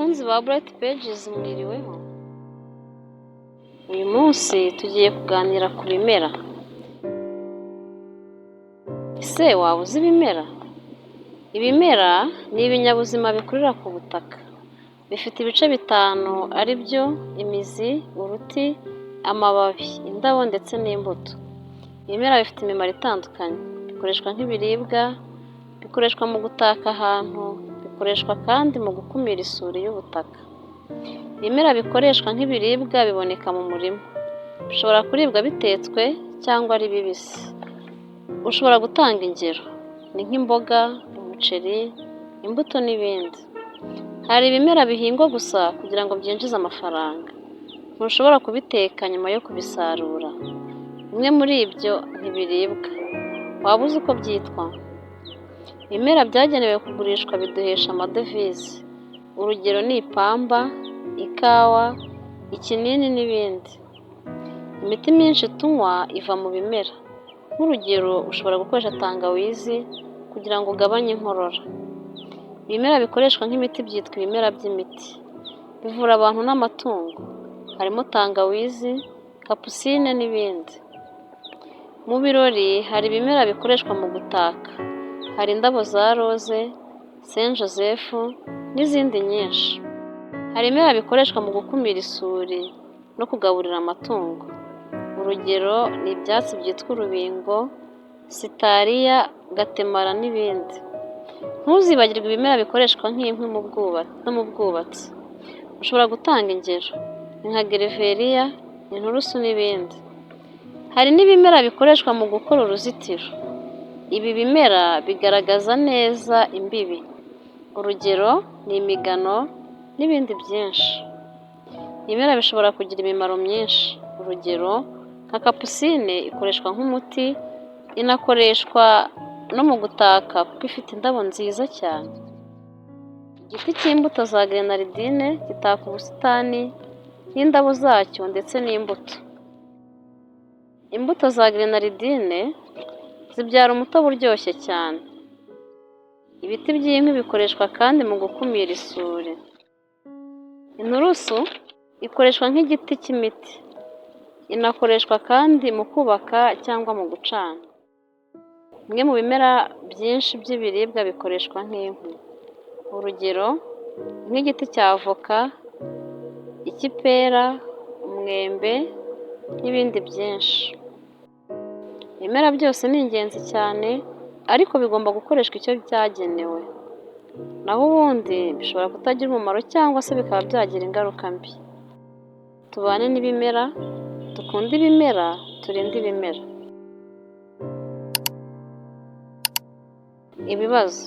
Bakunzi ba Bright Pages, mwiriweho? Uyu munsi tugiye kuganira ku bimera. Ese waba uzi ibimera? Ibimera ni ibinyabuzima bikurira ku butaka. Bifite ibice bitanu ari byo: imizi, uruti, amababi, indabo ndetse n'imbuto. Ibimera bifite imimaro itandukanye. Bikoreshwa nk'ibiribwa, bikoreshwa mu gutaka ahantu, bikoreshwa kandi mu gukumira isuri y'ubutaka. Ibimera bikoreshwa nk'ibiribwa biboneka mu murima. Bishobora kuribwa bitetswe cyangwa ari bibisi. Ushobora gutanga ingero: ni nk'imboga, umuceri, imbuto n'ibindi. Hari ibimera bihingwa gusa kugira ngo byinjize amafaranga. Ntushobora kubiteka nyuma yo kubisarura. Bimwe muri ibyo ntibiribwa. Waba uzi uko byitwa? Ibimera byagenewe kugurishwa biduhesha amadovize. Urugero ni ipamba, ikawa, ikinini n'ibindi. Imiti myinshi tunywa iva mu bimera. Nk'urugero, ushobora gukoresha tangawizi kugira ngo ugabanye inkorora. Ibimera bikoreshwa nk'imiti byitwa ibimera by'imiti. Bivura abantu n'amatungo. Harimo tangawizi, kapusine n'ibindi. Mu birori hari ibimera bikoreshwa mu gutaka. Hari indabo za roze, Saint Joseph n'izindi nyinshi. Hari ibimera bikoreshwa mu gukumira isuri no kugaburira amatungo. Urugero ni ibyatsi byitwa urubingo, sitariya, gatemara n'ibindi. Ntuzibagirwe ibimera bikoreshwa nk'inkwi no mu bwubatsi. Ushobora gutanga ingero: ni nka gereveriya, inturusu n'ibindi. Hari n'ibimera bikoreshwa mu gukora uruzitiro. Ibi bimera bigaragaza neza imbibi. Urugero ni imigano n'ibindi byinshi. Ibimera bishobora kugira imimaro myinshi. Urugero nka kapusine ikoreshwa nk'umuti, inakoreshwa no mu gutaka kuko ifite indabo nziza cyane. Igiti cy'imbuto za grenadine gitaka ubusitani n'indabo zacyo ndetse n'imbuto. Imbuto za grenadine zibyara umutobe uryoshye cyane. Ibiti by'inkwi bikoreshwa kandi mu gukumira isuri. Inturusu ikoreshwa nk'igiti cy'imiti. Inakoreshwa kandi mu kubaka cyangwa mu gucana. Bimwe mu bimera byinshi by'ibiribwa bikoreshwa nk'inkwi. Urugero nk'igiti cya avoka, icy'ipera, umwembe n'ibindi byinshi. Ibimera byose ni ingenzi cyane ariko bigomba gukoreshwa icyo byagenewe. Naho ubundi bishobora kutagira umumaro cyangwa se bikaba byagira ingaruka mbi. Tubane n'ibimera, dukunde ibimera, turinde ibimera. Ibibazo: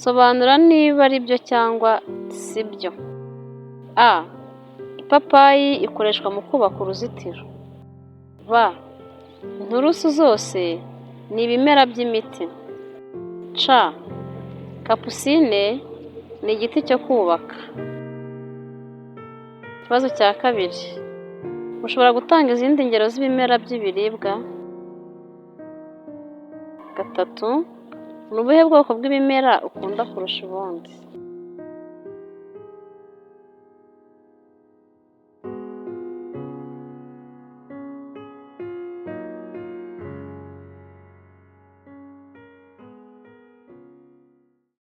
Sobanura niba ari byo cyangwa si byo. A. Ipapayi ikoreshwa mu kubaka uruzitiro. B. Inturusu zose ni ibimera by'imiti. C. Kapusine ni igiti cyo kubaka. Ikibazo cya kabiri: Ushobora gutanga izindi ngero z'ibimera by'ibiribwa? Gatatu: Ni ubuhe bwoko bw'ibimera ukunda kurusha ubundi?